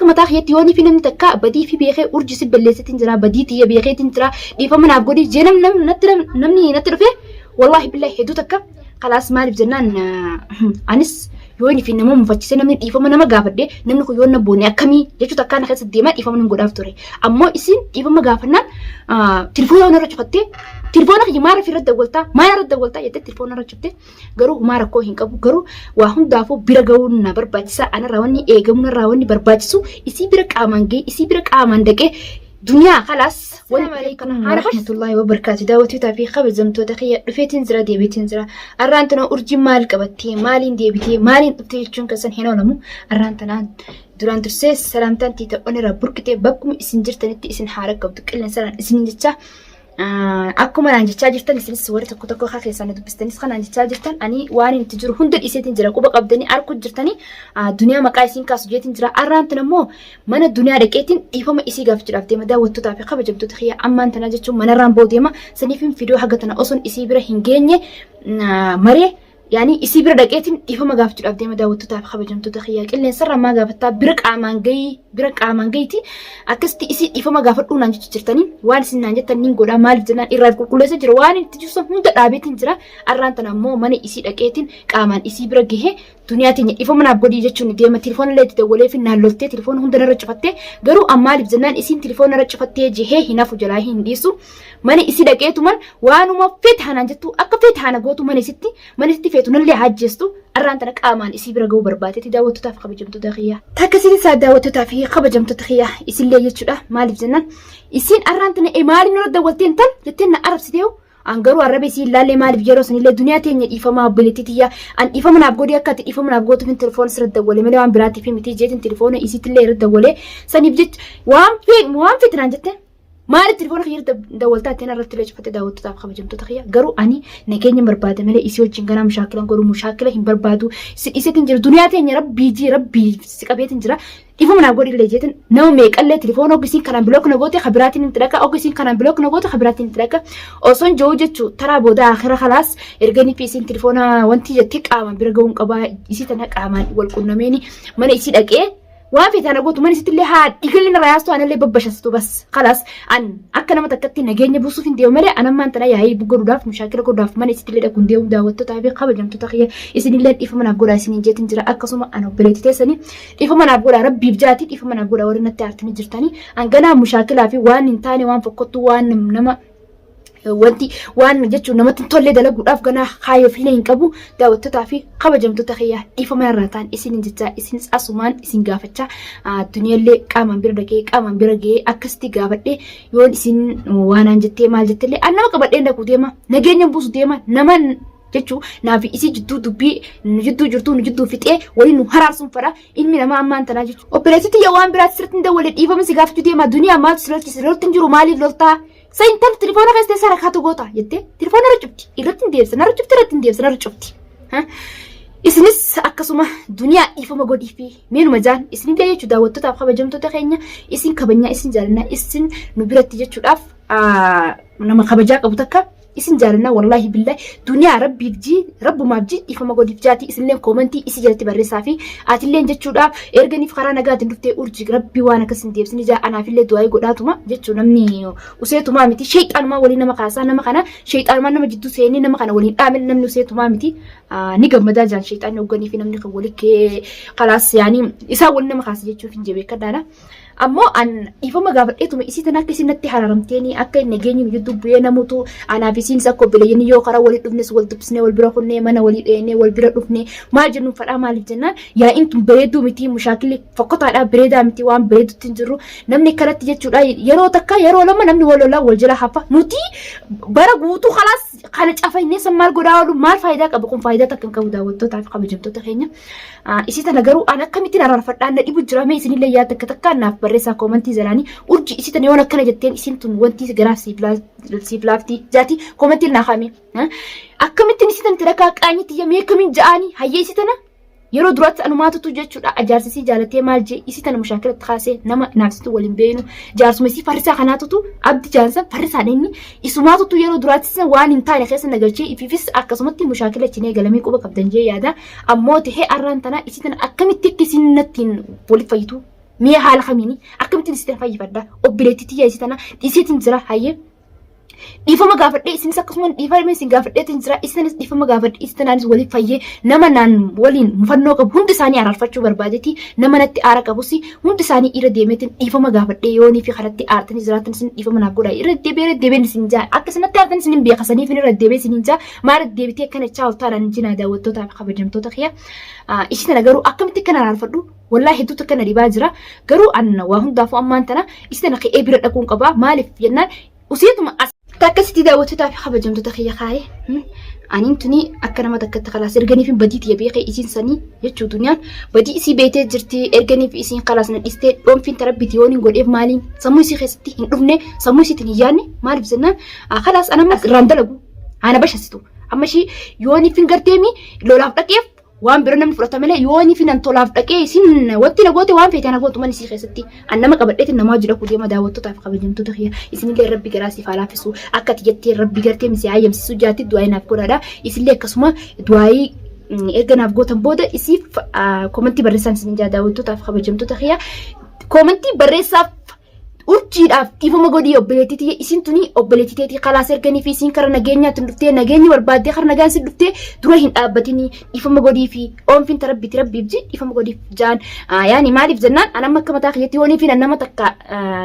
Akka mataa kiyyatti yoonii fi namni takka badii fi beekee urji si balleesseetiin jira, badii tiyya beekeetiin jira, dhiifama naaf godhi jee namni natti dhufe, wallaahi billahi hedduu takka kalaas. Maaliif jennaan, anis yoonii fi nama mufachiisee namni dhiifama nama gaafadhe, namni kun yoon na boone akkamii jechuu takkaa na keessa deemaa, dhiifama nan godhaaf ture. Ammoo isin dhiifama gaafannaan tilifoona irra cufattee, "Tilifoona kiyya maal irra dawwaltaa, maal irra dawwaltaa?" jettee tilifoona irra cuftee. Garuu humaa rakkoo hin qabu. Garuu waa hundaafuu bira ga'uun na barbaachisa. Anarraa wanni eegamu, narraa wanni barbaachisu, isii bira qaamaan ga'e, isii bira qaamaan dhaqee duniyaa kalaas. Assalaamu alaikum warahmatullahi wabarakatuh. Daawwattootaa fi kabajamtoota kiyya, dhufeetiin jira, deebiitiin jira. Arraan tana urjiin maal qabattee, maaliin deebitee, maaliin dhuftee jechuun keessan hin oolamu. Arraan tanaan duraan dursee salaamtaan tiita onirraa burqitee bakkuma isin jirtanitti isin haara qabdu qilleensarraan isin jecha. Akkuma naan jechaa jirtan, isinis warri tokko tokko akka keessan dubbistanis kanaan jechaa jirtan, ani waan itti jiru hunda dhiiseetiin jira. Quba qabdanii arguu jirtanii, duniyaa maqaa isiin kaasu jeetiin jira. Arraan tun ammoo mana duniyaa dhaqeetiin dhiifama isii gaafachuudhaaf deema. Daawwattootaa fi kabajamtoota kiyya, ammaan tana jechuun manarraan ba'u deema. Saniifin fidoo haga tana osoon isii bira hin geenye maree, yaani isii bira dhaqeetiin dhiifama gaafachuudhaaf deema. Daawwattootaa fi kabajamtoota kiyya, qilleensarraa maa gaafattaa, bira qaamaan gahii, bira qaamaan gahiiti akkasitti isii dhiifama gaafadhuu naan jechuu jirtanii. Waan isin naan jettan niin godhaa. Maaliif jennaan, irraa qulqulleessa jira, waan itti jiru hunda dhaabeetiin jira. Arraan tana ammoo mana isii dhaqeetiin qaamaan isii bira gahee duniyaa teenya dhiifama naaf godhii jechuun deema. Tilifoona illee itti dawwalee fi naan loltee tilifoona hunda narra cufattee. Garuu maaliif jennaan, isiin tilifoona narra cufattee jehee hin hafu, jalaa hin dhiisu. Mana isii dhaqeetuman waanuma feete hanaan jettu, akka feete hana gootu, mana isitti feetu nallee hajjeestu. Arraan tana qaamaan isii bira ga'uu barbaadeeti. Daawwattootaaf kabajamtoota kiyya. Takka isin isaa, daawwattootaa fi kabajamtoota kiyya, isillee jechuudha. Maaliif jennaan, isiin arraan tana maaliin nurra dawwalteen tan jetteen na arabsiteewu. An garuu arraba isii ilaallee, maaliif yeroo sanillee duniyaa teenya dhiifamaa, obboleettii tiyya, an dhiifama naaf godhi, akka ati dhiifama naaf gootuuf telefoona sirra dawwale malee waan biraatiif miti jeetiin telefoona isiitillee irra dawwalee. Saniif jecha waan feete naan jette, maaliif telefoona kiyya irra dawwaltaa ittiin irratti illee cufatte. Daawwattootaaf kabajamtoota kiyya, garuu ani nageenya barbaada malee isii wajjin ganaa mushaakila godhu, mushaakila hin barbaadu. Si dhiiseetiin jira, duniyaa teenya, rabbii jii rabbii si qabeetiin jira, dhiifama naaf godhi illee jeetiin nama meeqallee telefoona oggisiin kanaan block na goote, kabiraatiin itti dhaqa, oggisiin kanaan block na goote, kabiraatiin itti dhaqa osoon jiru jechuu. Taraa booda akhira khalaas erganii fi isiin telefoona wanti jettee qaamaan bira ga'uun qabaa. Isii tana qaamaan wal qunnameeni mana isii dhaqee waan feete ana gootu, mana isittillee haa dhigalli narraa yaastu, anallee babbashastu, bas khalaas. An akka nama takkatti nageenya buusuuf hin deemu malee, an ammaan tana yaa'ii godhuudhaaf, mushaakila godhuudhaaf mana isittillee dhaqu hin deemu. Daawwattootaa fi kabajamtoota kiyya, isinillee dhiifama naaf godhaa isiniin jeetiin jira. Akkasuma an obboleettii teessanii dhiifama naaf godhaa, rabbiif jaati dhiifama naaf godhaa. Warri natti aartanii jirtanii, an ganaa mushaakilaa fi waan hin taane, waan fokkottuu, waan nama wanti waan jechuun namatti hin tolle dalaguudhaaf ganaa kaayyoof illee hin qabu. Daawwattootaa fi kabajamtoota kiyya, dhiifama irraa ta'an isinin jechaa, isinis asumaan isin gaafachaa, duniyaallee qaamaan bira dhaqee, qaamaan bira ga'ee akkasitti gaafadhee, yoon isin waanaan jettee maal jettellee, an nama qabadheen dhaqu deema, nageenya buusu deema. Nama jechuu naaf isii jidduu dubbii nu jidduu jirtu nu jidduu fixee waliin nu haraarsuun fedha ilmi namaa ammaan tanaa jechuudha. Obboleettii tiyya, waan biraatti sirriitti hin dawwalle, dhiifama si gaafachuu deema. Duniyaa maaltu si lolchise? Lolti hin jiru, maaliif loltaa? Sa intal telefoona keessa teessee harkaatu goota jettee telefoona irra cufti, irratti hin deebisa, narra cufti, irratti hin deebisa, narra cufti. Isinis akkasuma duniyaa dhiifama godhii fi meenuma jaan isinillee jechuudha. Daawwattootaaf kabajamtoota keenya, isin kabajnaa, isin jaalannaa, isin nu biratti jechuudhaaf nama kabajaa qabu takka isin jaalannaa. Wallaahi billahi, duniyaa rabbiif jii, rabbumaaf jii dhiifama godhiif jaati isinillee koomantii isii jalatti barreessaa fi atilleen jechuudha. Erganiif karaa nagaatiin dhuftee urji, rabbii waan akkas hin deebisni jaa, anaafillee du'aayii godhaatuma jechuu. Namni useetumaa miti, sheexaanumaa waliin nama kaasaa, nama kana sheexaanumaa nama jidduu seenee nama kana waliin dhaame. Namni useetumaa miti, ni gammadaa jaan sheexaanni hogganii fi namni kan walii kee kalaas yaanii isaan waliin nama kaasa jechuuf hin jebee kadhaadha. Ammoo an dhiifama gaafadheetuma isii tana akka isin natti hararamteeni, akka inni nageenyi nu jidduu bu'ee, namutu anaaf isiinis akka obboleeyyan yoo karaa walii dhufnes wal dubbisnee, wal bira kunnee, mana walii dheenee, wal bira dhufnee maal jennuun fadhaa. Maaliif jennaan, yaa'iin tun bareedduu miti, mushaakilli fokkotaadha, bareedaa miti, waan bareedutti hin jirru. Namni akkanatti jechuudha, yeroo takka yeroo lama namni wal lolaa wal jala hafa. Nuti bara guutuu khalaas kana cafaynee san maal godhaa oolu? Maal faayidaa qaba kun? Faayidaa takka hin qabu. Daawwattootaa fi kabajamtoota keenya, isii tana garuu an akkamittiin araarfadhaan na dhibu jira. Mee isinillee yaada takka takka naaf barreessaa koomantii jalaanii. Urji, isii tana yoon akkana jetteen isiin tun wanti garaa siif laafti jaati, koomantiin naa kaame. Akkamittiin isii tana tirakaa qaanyitti yamee akkamiin ja'aanii hayyee? Isii tana yeroo duraatti anumaatutu jechuudha jaarsisii jaalatee maal jee isii tana mushaakilatti kaasee, nama naafsitu waliin beenu jaarsuma isii farrisaa kanaatutu, abdi jaansan farrisaadha inni, isumaatutu yeroo duraatti waan hin taane keessa nagalchee ifiifis akkasumatti mushaakila chinee galamee quba qabdan jee yaada. Ammoo tahee arraan tana isii tana akkamitti akka isiin nattiin waliif fayyitu Mee haala kamiini akkamittiin isii tana fayyifadha? Obboleettii tiyya isii tana dhiiseetiin jira hayyee. Dhiifama gaafadhee isinis akkasuma dhiifama isin gaafadheetiin jira isinis dhiifama gaafadhe isin tanaanis waliin fayyee nama naan waliin mufannoo qabu hundi isaanii araarfachuu barbaadeeti nama natti aara qabus hundi isaanii irra deemeetiin dhiifama gaafadhee yoonii fi karatti aartanii jiraatan isin dhiifama naaf godhaa irra deebi'ee irra deebi'een isin jaa akka isin natti aartan isin hin beekasaniif irra deebi'ee isin jaa maal deebitee akkana jechaa oltaadhaan jinaa daawwattootaa fi kabajamtoota kiyya isin tana garuu akkamitti akkana araarfadhu? Wallaahi hedduu takka na dhibaa jira. Garuu an waa hundaafuu ammaan tana isi tana ka'ee bira dhaquun qaba. Maaliif jennaan usiituma as. Akkasitti daawwattootaa fi kabajamtoota kiyya kaa'ee aniin tuni akka nama takkatti kalaas erganiif badii tiyya beekee isiin sanii jechuu duniyaan badii isii beektee jirti erganiif isiin kalaas na dhistee dhoonfiin tarabbiti yoon hin godheef maaliin sammuu isii keessatti hin dhufne sammuu isiitiin hin yaadne maaliif jennaan kalaas an amma irraan dalagu ana bashasitu amma ishii yooniif hin garteemi lolaaf dhaqeef waan bira namni fudhata malee yoo inni finan tolaaf dhaqee isin wanti na goote waan feete na gootu mana isii keessatti an nama qabadheetiin namaa hojii dhaquu deema. Daawwattootaaf kabajamtoota kiyya, isinillee rabbi garaa siif haa laaffisu. Akka ati jettee rabbi gartee misi hayyamsiisu jaatti du'aayii naaf godhaadha. Isinillee akkasuma du'aayii erga naaf gootan booda isiif koomentii barreessaan isin jaa. Daawwattootaaf kabajamtoota kiyya, koomentii barreessaaf. Urjiidhaaf dhiifama godhii obboleettii tiyya, isin tuni obboleettii teetii kalaas erganii fi isiin kara nageenyaatiin dhuftee nageenya barbaaddee kara nagaan si dhuftee dura hin dhaabbatinii dhiifama godhii fi oonfiin tarabbiti rabbiif ji dhiifama godhiif jaan. Yaani maaliif jennaan an amma akka mataa kiyyatti yoonii fi nama takka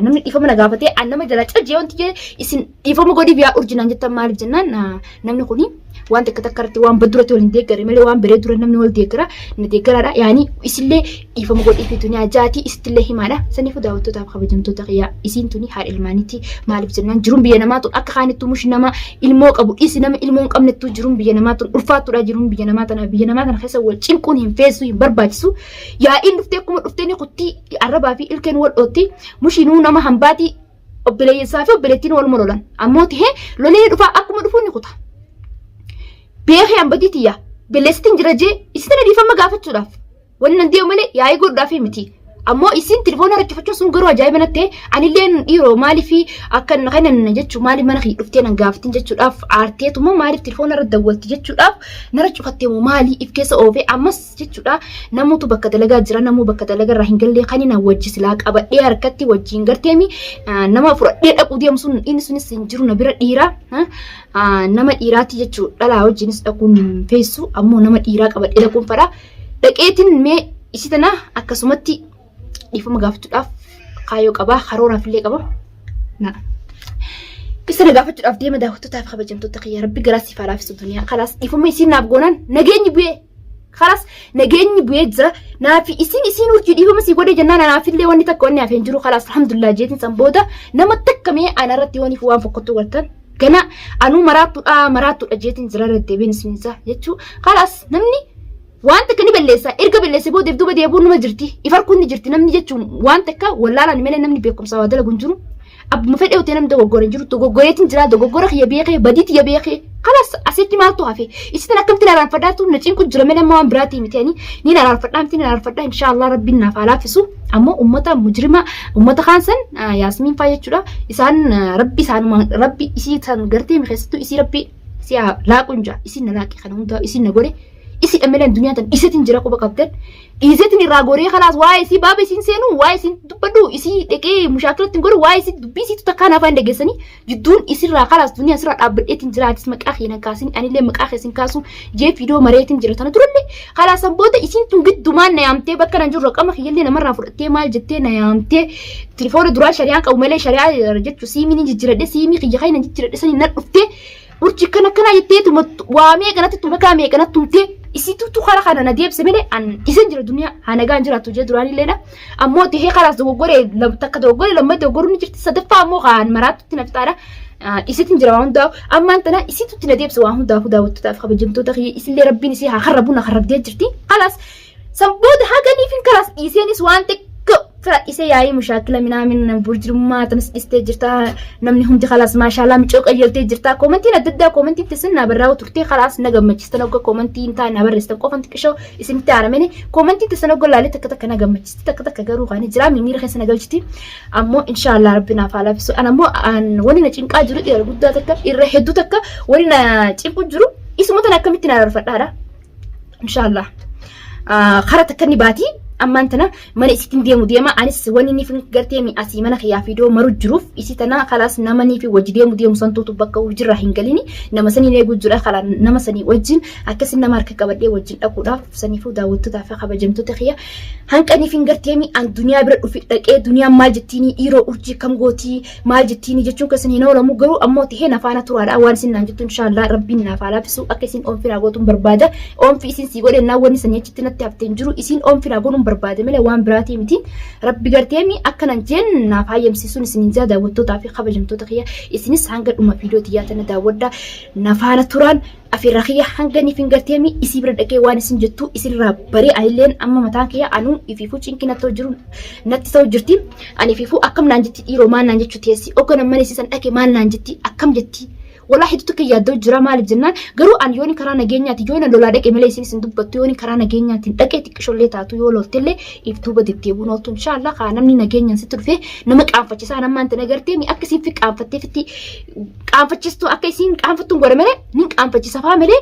namni dhiifama na gaafatee an nama jala cajjee wanti jee isin dhiifama godhiif yaa urjinaan jettan. Maaliif jennaan namni kuni waan takka takka irratti waan badduratti wal hin deeggarre malee waan baree dura namni wal deeggara na deeggaraadha. Yaani isillee dhiifama godhii fi duniyaa jaatii isittillee himaadha. Saniifuu daawwattootaaf kabajamtoota kiyyaa, isiin tuni haadha ilmaaniiti. Maaliif jennaan jiruun biyya namaa tun akka kaanittuu mushi nama ilmoo qabu dhiisi nama ilmoo hin qabnettuu jiruun biyya namaa tun ulfaattuudha. Jiruun biyya namaa tana biyya namaa tana keessa wal cinquun hin feessu, hin barbaachisu. Yaa'iin dhuftee akkuma dhuftee ni kuttii arrabaa fi ilkeen wal dhootti mushinuu nama hambaatii obboleessaa fi obboleettiin waluma lolan. Ammoo tahee lolee dhufaa akkuma dhufuun ni kuta. Beekee hambadii tiyya belleessitiin jira jee isin tana dhiifama gaafachuudhaaf wanni nan deemu malee yaa'ii godhuudhaaf miti. Ammoo isin telefoona harkifachuun sun garuu ajaa'iba natti ta'e. Anillee dhiiroo maaliif akka kanan jechuun maaliif mana kiyya dhuftee nan gaafatin jechuudhaaf aarteetuma maaliif telefoona irra dawwalti jechuudhaaf narra cufattee moo maaliif if keessa oofee ammas jechuudha. Namoota bakka dalagaa jira, namuu bakka dalagaa irraa hin galle kan inni wajji silaa qabadhee harkatti wajjiin garteemi nama fudhadhee dhaquu deemu sun inni sunis hin jiru na bira dhiira nama dhiiraatti jechuu dhalaa wajjinis dhaquun hin feessu. Ammoo nama dhiiraa qabadhee dhaquun fadha. Dhaqeetiin mee isi tana akkasumatti dhiifama gaafachuudhaaf kaayyoo qabaa, karooraaf illee qaba. Na. Isa na gaafachuudhaaf deema. Daawwattootaaf kabajamtoota kiyya, rabbi garaa siif haa laaffisu duniyaa. Kalaas dhiifama isiin naaf goonaan nageenyi bu'ee. Kalaas nageenyi bu'ee jira. Naafi isin urjii dhiifama sii godhe jennaan anaafillee wanni takka wanni hafee hin jiru. Kalaas alhamdulillah jeetiin san booda nama takka mee anarratti waniif waan fokkottuu gartan. Gana anuu maraattuudha maraattuudha jeetiin jira irra deebiin isin isaa jechuu. Kalaas namni waan takka ni balleessa, erga balleesse boodeef duuba deebi'uun numa jirti, ifarkuun ni jirti. Namni jechuun waan takka wallaalaan malee namni beekumsa waa dalagu hin jiru. Abbuma fedhe otee namni dogoggora hin jiru. Dogoggoreetiin jira, dogoggora kiyya beekee, badii tiyya beekee. Kalaas asitti maaltu hafe? Isitan akkamitti araarfadhaatu na cinqu jira malee amma waan biraatii miti. Ani ni araarfadhaa miti, ni araarfadhaa, inshaallah rabbiin naaf haa laaffisu. Ammoo ummata mujrima ummata kaan san Yaasmiin faa jechuudha, isaan rabbi isaanuma rabbi isii san gartee keessattuu isii rabbi si haa laaquun jira. Isiin na laaqe, kana hundaa isiin na godhe. Isi dhammeleen duniyaa tan dhiiseetiin jira, quba qabdan dhiiseetiin irraa goree. Kalaas waa'ee isii baaba isiin seenu, waa'ee isiin dubbadhu, isii dhaqee mushaakilatti hin godhu, waa'ee isii dubbii isiitu takkaa naaf hin dhageessanii jidduun isirraa. Kalaas duniyaa isirraa dhaabbadheetiin jira. Atis maqaa kee nan kaasin, anillee maqaa kee sin kaasu jee fiidoo mareetiin jira tana turallee. Kalaas san booda isiin tun giddumaan na yaamtee bakka nan jiru raqama kiyyallee namarraa fudhattee maal jettee na yaamtee tilifoona duraa shari'aan qabu malee shari'aa jechuu siimii ni jijjiradhe, siimii kiyya kan jijjiradhe sanii na dhuftee urji kana kana jetteetuma waa meeqanatti tumakaa meeqanatti tumtee isiitutu kara kana na deebise malee an isin jira duniyaa haa nagaan jiraattu jee duraan illeedha. Ammoo tahee karaas dogoggoree takka dogoggoree lamma dogoggoruu ni jirti, sadaffaa ammoo kaan maraattutti na fixaadha. Isitin jira waan hundaaf ammaan tana isiitutti na deebise waan hundaafuu. Daawwattootaaf kabajamtoota kiyya, isillee rabbiin isii haa karrabu, na karrabdee jirti. Kalaas san booda haganiifin kalaas dhiiseenis waan xiqqoo fira isee yaa'ii mushaakila minaamin burjirummaa tanas dhistee jirta. Namni hundi kalaas maashaalaa micoo qayyaltee jirta. Koomantiin adda addaa koomantiin teessan naa barraa'u turtee kalaas na gammachiistan. Hogga koomantii hin taane naa barreessitan qofan xiqqishoo isinitti haaramene. Koomantiin teessan hogga laalee takka takka na gammachiisti, takka takka garuu kan jira miira keessa na galchiti. Ammoo inshaallah rabbi naaf haa laaffisu. An ammoo wani na cinqaa jiru irra guddaa takka irra hedduu takka wani na cinqu jiru isuma tana akkamitti na araarfadhaadha. Inshaallah kara takka ni baati. Ammaan tana mana isiitiin deemu deema. Anis wanni ni gartee mi asii mana kiyyaa fiidoo maru jiruuf isii tana kalaas nama ni fi wajji deemu deemu santuutu bakka hojiirraa hin galini nama saniin eeguu jira. Kalaa nama sanii wajjin akkasii nama harka qabadhee wajjin dhaquudhaaf. Saniifuu daawwattootaa fi kabajamtoota kiyya, hanqaniif hin garteemi an duniyaa bira dhufi dhaqee duniyaan maal jettiini, dhiiroo urjii kam gootii, maal jettiini jechuun keessan hin oolamu. Garuu ammoo tahee nafaana turaadha. Waan isin naan jettu inshaallah rabbiin naaf haa laaffisu. Akka isin oomfii naa gootuun barbaada. Oomfii isin sii godhe naa wanni sanii achitti natti haftee hin jiru. Isin oomfii naa godhuun barbaada malee waan biraatii miti. Rabbi garteemi akka nan jeen naaf hayyamsiisuun isin hin jaa. Daawwattootaa fi kabajamtoota kiyya, isinis hanga dhuma viidiyoo tiyyaa tana daawwadhaa, nafaana turaan. Afeerraa kiyya hanga ni fingarteemi isii bira dhaqee waan isin jettu isinirraa baree anilleen amma mataan kiyya anuu ifiifuu cinqii natti ta'u jiru natti ta'u jirti. Ani ifiifuu akkam naan jetti, dhiiroo maal naan jechuu teessi, ogga nan mana isiisan dhaqe maal naan jetti, akkam jetti? Walaa hedduu tokko yaaddoo jira. Maaliif jennaan garuu ani yooni karaa nageenyaati yoona lolaa dhaqe malee isin isin dubbattu. Yooni karaa nageenyaatiin dhaqe xiqqishollee taatu yoo loltellee if duuba deddeebuun ooltu inshaallah. Kaa namni nageenyaan sitti dhufee nama qaanfachisaa nammaan tana gartee mi akka isiin fi qaanfattee fitti qaanfachiistuu akka isiin qaanfattuun godha malee nin qaanfachiisa faa malee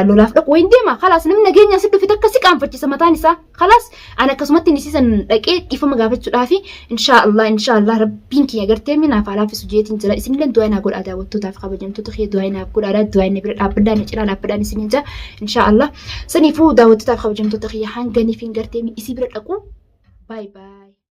lolaaf dhaqu wayin deema. Kalaas namni nageenyaan si dhufe takka si qaanfachiisa mataan isaa. Kalaas ani akkasumatti inni siisan dhaqee dhiifama gaafachuudhaafi inshaallah inshaallah rabbiin kiyya gartee minaaf haa laaffisu jeetiin jira. Isinillee du'aa naa godhaa. Daawwattootaaf kabajamtoota kiyya, du'aa naaf godhaadha, du'aa inni bira dhaabbadhaa, na cinaa dhaabbadhaan isiniin jira inshaallah. Saniifuu daawwattootaaf kabajamtoota kiyya, hanga niif hin gartee isii bira dhaqu, baay baay.